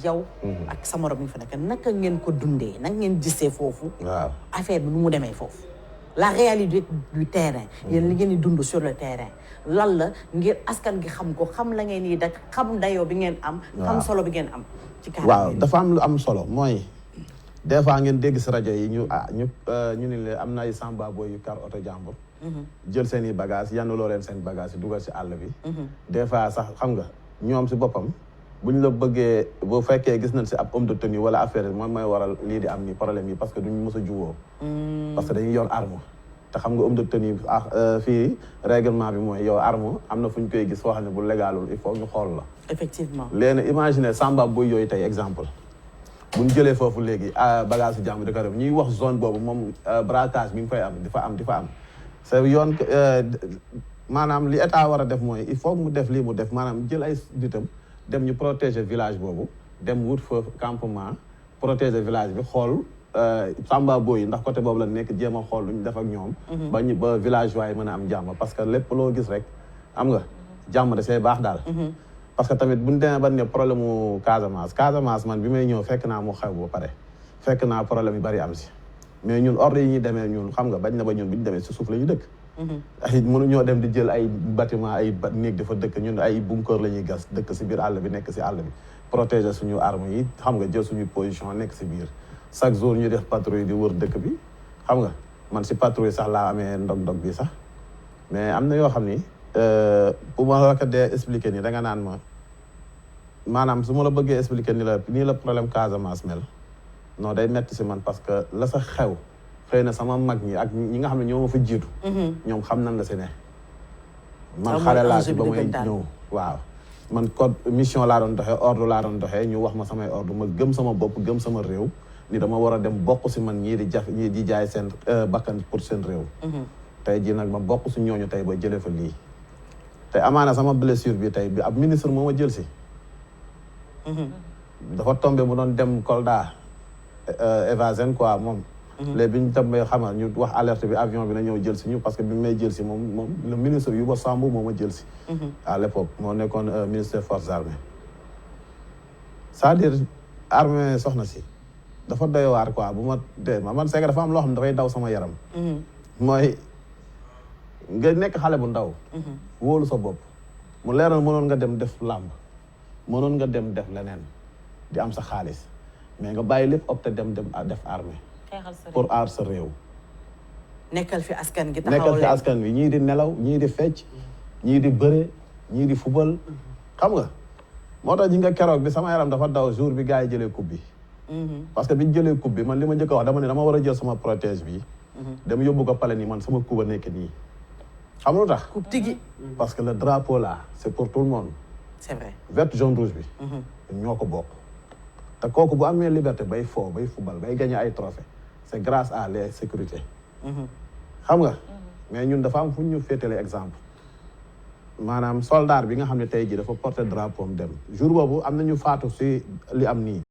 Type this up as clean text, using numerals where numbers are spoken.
yow ak sa morom yi fa nekk naka ngeen ko dundee naka ngeen gisee foofu affaire bi nu mu demee foofu la réalité du terrain yéen li ngeen di dund sur le terrain lan la ngir askan gi xam ko xam la ngeen yi dak xam dayoo bi ngeen am xam solo bi ngeen am ci waaw dafa am lu am solo mooy des fois ngeen dégg si rajo yi ñu ni leen am na ay samba boy yu kar oto jàmbur jël seen i bagage yanuloo leen seen bagage yi dugal si àll bi des fois sax xam nga ñoom si boppam buñ la bëggee bu fekkee gis nañ si ab homme de tenue wala affaire moom mooy waral lii di am ni problème yi parce que duñ mës a juwoo parce que dañuy yor arme te xam nga homme de tenue fii règlement bi mooy yow arme am na fu ñu koy gis foo xam ne bu légalul il faut ñu xool la effectivement léegi imaginer samba boy yooyu tey exemple buñ jëlee foofu léegi bagage su jàmm di ko def ñuy wax zone boobu moom braquage mi ngi fay am di fa am c'est yoon maanaam li état war a def mooy il faut mu def lii mu def maanaam jël ay ditam dem ñu protéger village boobu dem wut fa campement protéger village bi xool samba boy yi ndax côté boobu la nekk jéem a xool lu ñu def ak ñoom ba village waaye mën a am jàmm parce que lépp loo gis rek am nga jàmm da see baax daal parce que tamit buñu demee ba ne problème mu Casamance man bi may ñëw fekk naa mu xew ba pare fekk naa problème yu bari am si mais ñun ordre yi ñuy demee ñun xam nga bañ na ba ñun bi ñu demee si suuf la ñu dëkk ay mënuñoo dem di jël ay bâtiment ay néeg dafa dëkk ñun ay bunker la ñuy gas dëkk si biir àll bi nekk si àll bi protéger suñu armes yi xam nga jël suñu position nekk si biir chaque jour ñu def patrouille di wër dëkk bi xam nga man si patrouille sax laa amee ndog-ndog bi sax mais am na yoo xam ni pour ma la ko dee expliquer nii da nga naan ma maanaam su ma la bëggee expliquer nii la problème Casamance mel non day metti si man parce que la sa xew xëy na sama mag ñi ak ñi nga xam ne ñoo ma fa jiitu ñoom xam nan la si ne man xale laa si ba may ñëw waaw man code mission laa doon doxee ordre laa doon doxee ñu wax ma samay ordre ma gëm sama bopp gëm sama réew ni dama war a dem bokk si man ñii di jaay seen bakkan pour seen réew tey jii nag ma bokk si ñooñu tey ba jëlee fa lii te amaana sama blessure bi tey bi ab ministre moo ma jël si dafa tombé mu doon dem Kolda Evazen quoi moom léegi bi ñu tombé xamal ñu wax alerte bi avion bi na ñëw jël si ñu parce que bi may jël si moom le ministre Yuba Sambou moo ma jël si à l'époque moo nekkoon ministre des forces armées c'est-à-dire armée soxna si dafa doy waar quoi bu ma dee man c'est que dafa am loo xam ne dafay daw sama yaram mooy nga nekk xale bu ndaw wóolu sa bopp mu leeral mënoon nga dem def làmb mënoon nga dem def leneen di am sa xaalis mais nga bàyyi lépp opté dem def armée pour aar sa réew nekkal fi askan gi nekkal fi askan wi ñii di nelaw ñii di fecc ñii di bëre ñii di fubal xam nga moo tax ñi nga keroog bi sama yaram dafa daw jour bi gars yi jëlee coupe bi parce que bi ñu jëlee coupe bi man li ma njëkk a wax dama ne dama war a jël sama protège bi dem yóbbu ko pale nii man sama coupe a nekk nii xam lu tax coupe tigi parce que le drapeau là c'est pour tout le monde c'est vrai vert jaune rouge bi ñoo ko bokk te kooku bu amee liberté bay foo bay fubal bay gagner ay trophées c'est grâce à les sécurités xam nga mais ñun dafa am fu ñu féetale exemple maanaam soldat bi nga xam ne tey jii dafa porter drapeau am dem jour boobu am na ñu faatu si li am nii